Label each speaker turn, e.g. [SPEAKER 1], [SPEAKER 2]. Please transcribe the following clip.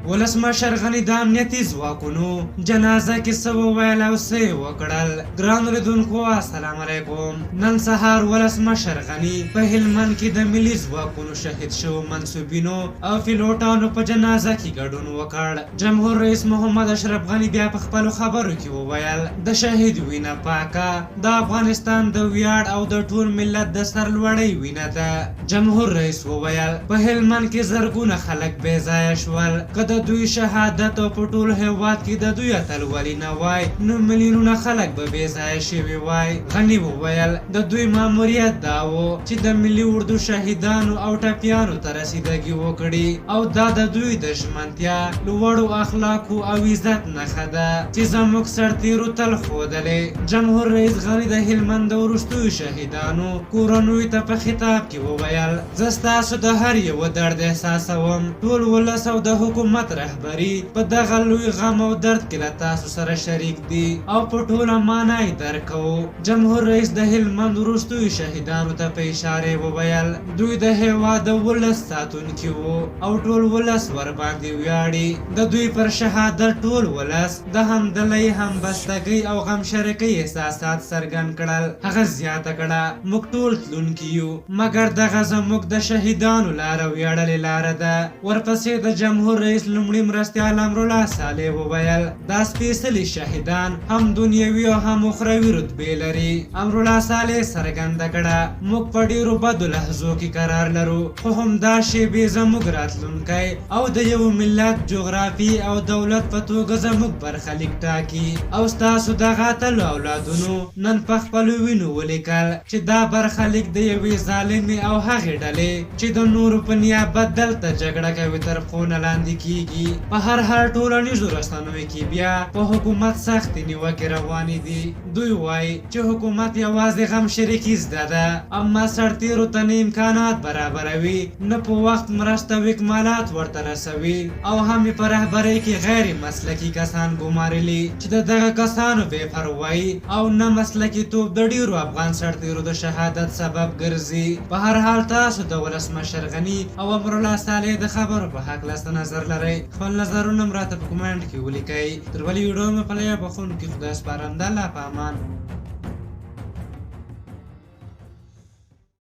[SPEAKER 1] ولسمشر غني د امنیتي ځواکونو جنازه کې څه وویل او څه یې وکړل؟ ګرانو لیدونکو السلام علیکم. نن سهار ولسمشر غني په هلمند کې د ملي ځواکونو شهید شوو منسوبینو او پیلوټانو په جنازه کې ګډون وکړ. جمهور رئیس محمد اشرف غني بیا په خپلو خبرو کې وویل، د شهید وینه پاکه، د افغانستان د ویاړ او د ټول ملت د سرلوړۍ وینه ده. جمهور رئیس وویل، په هلمند کې زرګونه خلک بې ځایه شول، که د دوی شهادت او په ټول هېواد کې د دوی اتلولي نه وای، نو میلیونونه خلک به بې ځایه شوي وای. غني وویل، د دوی ماموریت دا و چې د ملي اردو شهیدانو او ټپیانو ته رسیدګي وکړي او دا د دوی د ژمنتیا، لوړو اخلاقو او عزت نښه ده چې زموږ سرتېرو تل ښودلې. جمهور رئیس غني د هلمند د وروستیو شهیدانو کورنیو ته په خطاب کې وویل، زه ستاسو د هر یوه درد احساسوم، ټول ولس او د حکومت رهبري په دغه لوی غم او درد کې له تاسو سره شریک دي او په ټوله مانا یې درک کوو. جمهور رئیس د هلمند وروستیو شهیدانو ته په اشارې وویل، دوی د هېواد د ولس ساتونکي وو او ټول ولس ورباندې ویاړي، د دوی پر شهادت ټول ولس د همدلۍ، همبستګۍ او غمشریکۍ احساسات څرګند کړل. هغه زیاته کړه، موږ ټول تلونکي یو، مګر دغه زموږ د شهیدانو لاره ویاړلې لاره ده. ورپسې د جمهور رئیس لومړي مرستیال امرالله صالح وویل، دا سپېڅلي شهیدان هم دنیوي او هم اخروي رتبې لري. امرالله صالح څرګنده کړه، موږ په ډېرو بدو لحظو کې قرار لرو، خو همدا شېبې زموږ راتلونکی او د یوه ملت، جغرافیې او دولت په توګه زموږ برخلیک ټاکي او ستاسو دغه اتلو اولادونو نن په خپلو وینو ولیکل چې دا برخلیک د یوې ظالمې او هغې ډلې چې د نورو په نیابت دلته جګړه کوي تر پښو نه لاندې کیږي. په هر حال ټولنیزو رسنیو کې بیا په حکومت سختې نیوکې روانې دي. دوی وايي چې حکومت یوازې غم شریکي زده ده، اما سرتېرو ته نه امکانات برابروي، نه په وخت مرسته او اکمالات ورته رسوي او هم یې په رهبرۍ کې غیر مسلکي کسان ګومارلي چې د دغه کسانو بې پروايي او نه مسلکیتوب د ډېرو افغان سرتېرو د شهادت سبب ګرځي. په هر حال تاسو د ولسمشر غني او امرالله صالح د خبرو په هکله څه نظر لرئ؟ خپل نظرونه هم راته په کومنټ کې ولیکئ. تر بلې ویډیو مې په لویه بخښونکي خدای سپارم د الله په امان.